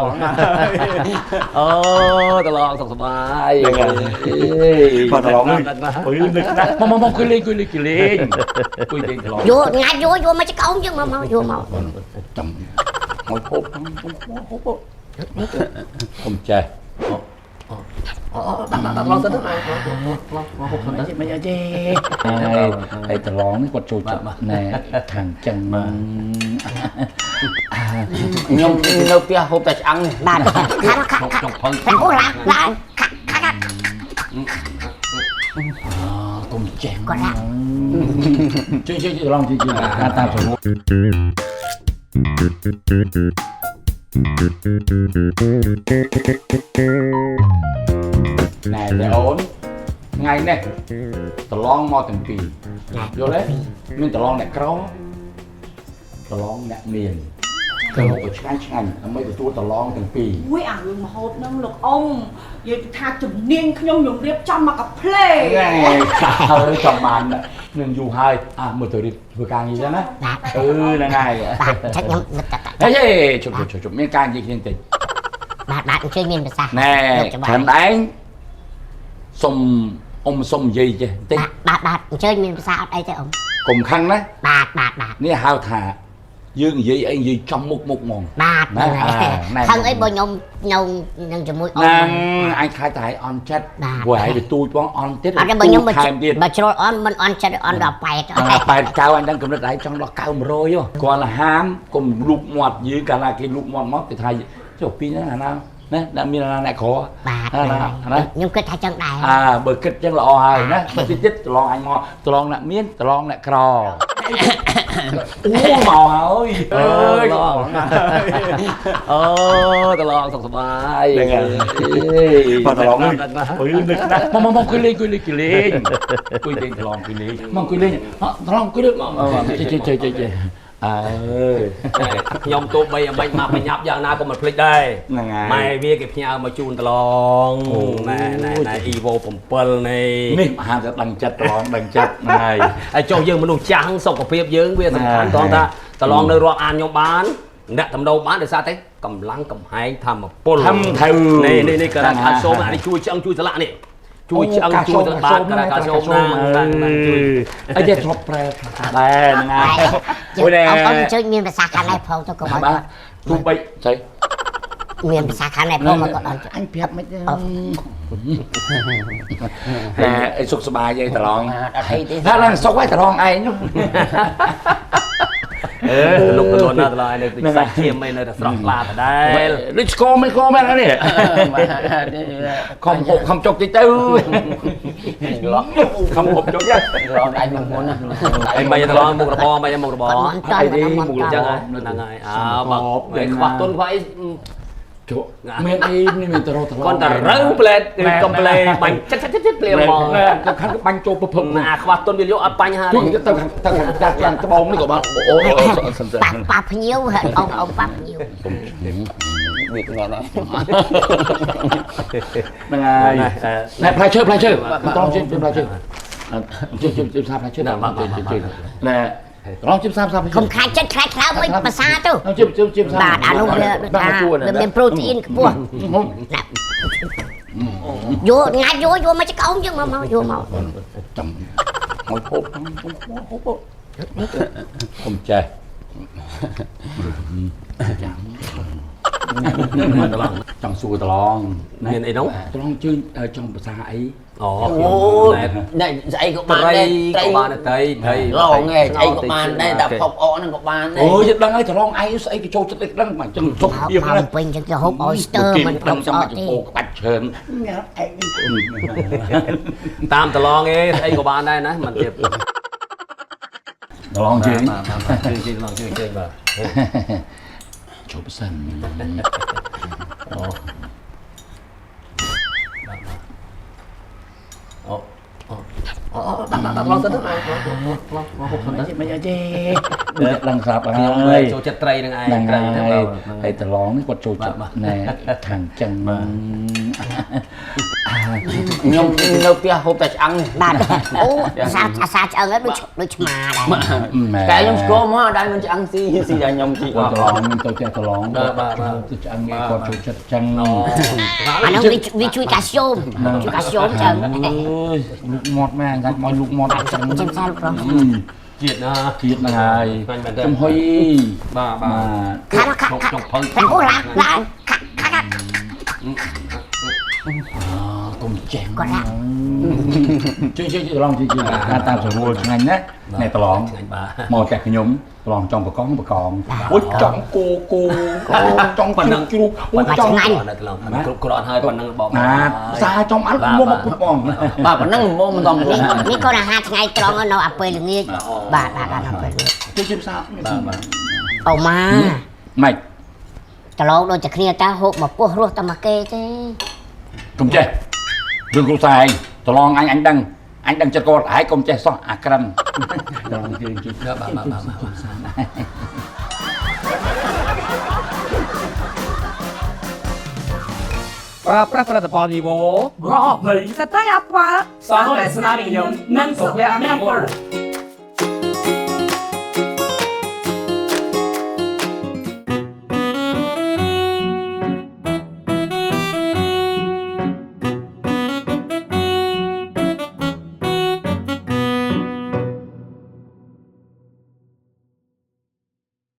ង អូតឡងសុខសប្បាយ បាទតឡងនេះអុយនឹកណាស់ មកមកមកគួយលេងគួយលេងគួយលេងគួយលេងតឡង យកងាច់យកយកមកចកោមយើងមកមកយកមក ចាំមកហូបហូបខ្ញុំចេះអូដាក់ដាក់ដាក់ឡងទៅមកហូបទៅ មិនអីទេ ហើយតឡងនេះគាត់ចូលចិត្តណែខាងចឹង ខ្ញុំនៅផ្ទះហូបតែឆ្អឹងនេះ បាទខាត់ខាត់ ចុងផឹង អូឡាឡាខាត់ខាត់ កុំចេះ គាត់ឡា ជួយជួយឡងជួយជួយតាមស្រួលណែអូនថ្ងៃនេះតឡងមកទាំងពីរយល់ទេមានតឡងអ្នកក្រតឡងអ្នកមានទៅហូបឲ្យឆ្ងាញ់ឆ្ងាញ់ដើម្បីទទួលតឡងទាំងពីរ មួយអារឿងមហូបហ្នឹងលោកអ៊ំនិយាយថាជំនាញខ្ញុំខ្ញុំរៀបចំមកកាផ្លេ ហ្នឹងហើយចំបាននឹងយូរហើយអាមើលទៅរៀបធ្វើការងារចឹងណា បាទ អឺហ្នឹងហើយ បាទឆាច់ខ្ញុំនឹកតា ហេជប់ជប់ជប់មានការនិយាយគ្នាបន្តិច បាទបាទអញ្ជើញមានប្រសាសន៍ ណែខាងឯងសុំអ៊ំសុំនិយាយចេះបន្តិច បាទបាទអញ្ជើញមានប្រសាសន៍អត់អីទេអ៊ំ កុំខឹងណា បាទបាទបាទ នេះហៅថាយើងនិយាយអីនិយាយចំមុខមុខហ្មង បាទខឹងអីបើខ្ញុំនៅនឹងជាមួយអ៊ំ ហ្នឹងអញខ្លាចតែឯងអន់ចិត្តព្រោះឯងវាទូចបងអន់ទៀត អត់ទេបើខ្ញុំ ថែមទៀត បើជ្រុលអន់មិនអន់ចិត្តអន់ដល់8 8 9អញដឹងកម្រិតឯងចង់ដល់900គាត់ហាមកុំលូកមាត់យើងកាលណាគេលូកមាត់មកគេថាចុះពីហ្នឹងអាណាណាអ្នកមានអាណាអ្នកក្រ បាទ ណាណា ខ្ញុំគិតថាចឹងដែរ អើបើគិតចឹងល្អហើយណាបើតិចទៀតត្រឡងអញមកត្រឡងអ្នកមានត្រឡងអ្នកក្រអូមកហើយអើយអូត្រឡងសុខសប្បាយ ហ្នឹងហើយបាទតឡងនេះអុយនឹកណាស់ មកមកមកគួយលេងគួយលេងគួយលេងគួយលេងត្រឡងគួយលេងមកគួយលេងត្រឡងគួយលេងមកចេះចេះចេះចេះអើ ខ្ញុំទោះបីអាមិនមកបញ្ញាប់យ៉ាងណាក៏មិនភ្លេចដែរ ហ្នឹងហើយ ម៉ែវាគេផ្ញើមកជូនតឡងណែណែណែ Evo 7នេះ នេះមហាទៅដឹងចិត្តត្រឡងដឹងចិត្តហ្នឹងហើយ ហើយចុះយើងមនុស្សចាស់សុខភាពយើងវាសំខាន់ត្រង់ថាតឡងនៅរាប់អានខ្ញុំបានអ្នកតំណងបានដោយសារតែកម្លាំងកំហែងធម្មពល ធំទៅ នេះនេះនេះក៏ខាត់សូមអានេះជួយឆ្អឹងជួយស្លាក់នេះជួយឆ្អឹងជួយស្លាក់បាទកាសូមណាបាទជួយ អីទេធ្លាប់ប្រែដែរហ្នឹងហើយ អូនអ៊ំអញ្ជើញមានភាសាខាងនេះផងទៅកុំឲ្យ បាទទោះបីស្អី មានភាសាខាងនេះផងមកគាត់អត់ អញប្រាប់មិនតែអីសុខសប្បាយអីត្រឡង អត់អីទេ ថាឡើងសុខហើយត្រឡងឯងនោះ អឺលោកតលនណាតឡងនៅសាច់ឈាមអីនៅតែស្រស់ថ្លាដដែល ដូចស្គមមិនស្គមមែននេះខំហូបខំចុកតិចទៅខំហូបចុកយ៉ា ឡងដៃមកមុនណា អីមិនតឡងមុខរបរមិនមុខរបរ គាត់មិនតន់មិន មុខចឹងហ្នឹងហើយអើបើខ្វះទុនខ្វះអី ជក់មានអីនេះមានតរតឡង គាត់តែរើផ្លែតកំប្លែបាញ់ចិត្តចិត្តចិត្តភ្លាមមក ទៅខាងបាញ់ចូលពពឹ អាខ្វះទុនវាយកអត់បញ្ហា ជួយទៅខាងទៅខាងចាស់ខាងត្បូងនេះក៏បានអូអូសិនសិន ប៉ាប៉ាភ្ញៀវអ៊ំអ៊ំប៉ាភ្ញៀវ វាងត់ណា ហ្នឹងហើយណែផ្លែឈើផ្លែឈើត្រង់ជិះផ្លែឈើជិះជិះជិះផ្លែឈើណាបាទជិះណែត្រង់ជិះផ្សា កុំខាច់ចិត្តខ្លាចខ្លើមអីភាសាទៅ ជិះជិះជិះផ្សា បាទអានោះវាថាវាមានប្រូតេអ៊ីនខ្ពស់យកងាច់យកយកមកចកោមយើងមកមកយកមក ចាំមកហូបហូបខ្ញុំចេះចាំចង់សួរត្រឡង មានអីនោះ ត្រង់ជើងចង់ភាសាអី អូ អូណែស្អីក៏បាន ត្រី ដែរ ក៏បានត្រីត្រី ឡងឯងស្អីក៏បានដែរតែផុកអកហ្នឹងក៏បានដែរ អូយដឹងហើយត្រង់ឯងស្អីគេចូលចិត្តដឹងមកចឹងសុខភាព មកពេញចឹងគេហូបឲ្យស្ទើមិន ដឹងចាំ អត់ទេ បាច់ពោក្បាច់ច្រើនញ៉ាំឯង តាមតឡងឯងស្អីក៏បានដែរណាមិនទៀត ត្រង់ជើង បាទជើងឡងជើងជើងបាទ ជប់សិន អូអូអូដាក់ដាក់ឡងទៅមកហូប មិនអីទេ ដូចដឹងស្រាប់ហើ ខ្ញុំ យ ចូលចិត្តត្រីនឹងឯង ហ្នឹង ត្រីហ្នឹង ហើយ បាទ ហើយត្រឡងនេះគាត់ចូលចិត្តណែខាងចឹង ខ្ញុំនៅផ្ទះហូបតែឆ្អឹងនេះ បាទអូអាសាអាសាឆ្អឹងហ្នឹងដូចដូចឆ្មាដែរ តែខ្ញុំស្គាល់មកអត់ដែរមិនឆ្អឹងស៊ីស៊ីតែខ្ញុំស៊ី គាត់ត្រឡងទៅចេះត្រឡង បាទបាទ ទៅឆ្អឹងគេគាត់ចូលចិត្តចឹង អាហ្នឹងវាវាជួយកាល់ស្យូមជួយកាល់ស្យូមចឹង អើយលូកមាត់មែនចាច់មកលូកមាត់ចឹង ចាំសាលក្រ ជាតិណា ជាតិហ្នឹងហើយ ឆ្ងាញ់មែនទេ ចំហុយ បាទបាទ ខាត់ខាត់ ក្នុង ខាត់ ក្នុងផឹង អូឡាឡាខាត់ខាត់ កុំចេះ គាត់ឡា ជួយជួយត្រឡងជួយជួយតាមស្រួលឆ្ងាញ់ណាណែត្រឡង ឆ្ងាញ់បាទ មកចាស់ខ្ញុំប្រឡងចង់បកងបកងអូយចង់គោគោចង់ប៉ុណ្ណឹងជ្រូកអូយចង់ ឆ្ងាញ់ នៅត្រឡងគ្រប់គ្រាន់ហើយប៉ុណ្ណឹងបង ណាសាចំអត់មកមកពុតបង បាទប៉ុណ្ណឹងមកមិនតំ នេះនេះគាត់អាហារថ្ងៃត្រង់នៅអាពេលល្ងាចបាទបាទបាទអាពេលល្ងាច ជួយជិះសា បាទបាទ អូម៉ា ម៉េច ត្រឡងដូចតែគ្នាតាហូបមកពោះរស់តែមកគេទេ កុំចេះរឿងគ្រូសាឯងត្រឡងអញអញដឹងអញដឹងចិត្តគាត់ហើយកុំចេះសោះអាក្រិនត្រឡងជួយជួយ បាទបាទបាទ ប្រើប្រាស់ផលិតផលនីវ៉ូ រកនៃ ស្ត្រីអប សងរស្នានិយមនិងសុភមង្គល។